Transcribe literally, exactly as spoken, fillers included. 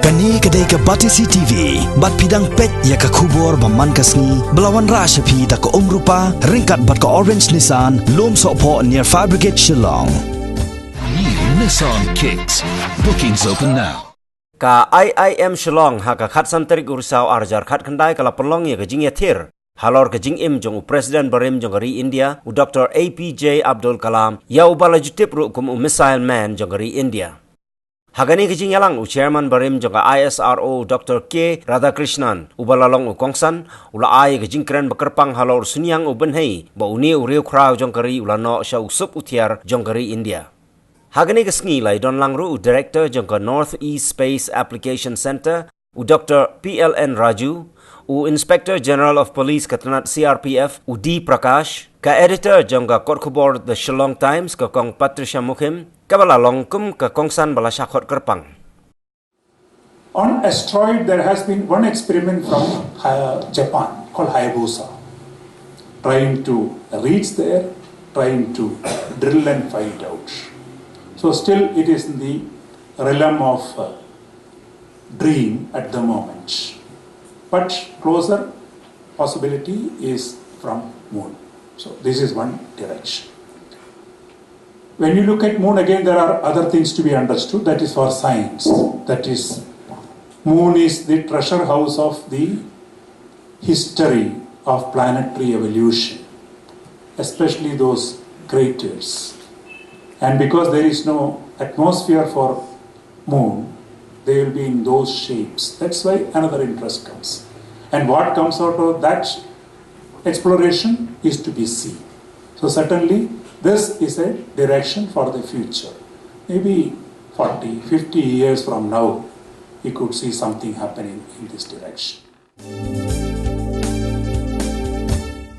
Kane ka dei ka Batesi T V, bad phi dang peit ïa ka khubor ba man ka sngi, ba la wanrah sha phi da ka Umrupa, ryngkat bad ka Orange Nissan, Lumsohphoh near Fire Brigade Shillong. New Nissan Kicks. Bookings open now. Ka I I M Shillong ha ka khatsan tarik u Risaw ar hajar khatkhyndai ka la pynlong ïa ka jingïathir halor ka jingim jong u President barim jong ka ri India, u Doctor A P J Abdul Kalam, ïa uba la ju tip ruh kum u Missile Man jong ka ri India. Ha kane ka jingïalang, u Chairman barim jong ka I S R O, Doctor K Radhakrishnan, uba la long u kongsan, u la ai ka jingkren ba kyrpang halor u synñiang u bynhei ba une u riewkhraw jong ka ri u la noh sha u sup u thiar jong ka ri India. Ha kane ka sngi la ïadon lang ruh u Director jong ka North East Space Application Centre, u Doctor P L N Raju, u Inspector General of Police ka tnat C R P F, u D Prakash, ka Editor jong ka kot khubor The Shillong Times, ka Kong Patricia Mukhim, kaba la long kum ka kongsan ba la shah khot kyrpang. On asteroid, there has been one experiment from uh, Japan called Hayabusa, trying to reach there, trying to drill and find out. So still, it is in the realm of uh, dream at the moment. But closer possibility is from moon. So this is one direction. When you look at moon again, there are other things to be understood. That is for science. That is, moon is the treasure house of the history of planetary evolution, especially those craters. And because there is no atmosphere for moon, they will be in those shapes. That's why another interest comes. And what comes out of that exploration is to be seen. So certainly, this is a direction for the future. Maybe forty, fifty years from now, you could see something happening in this direction.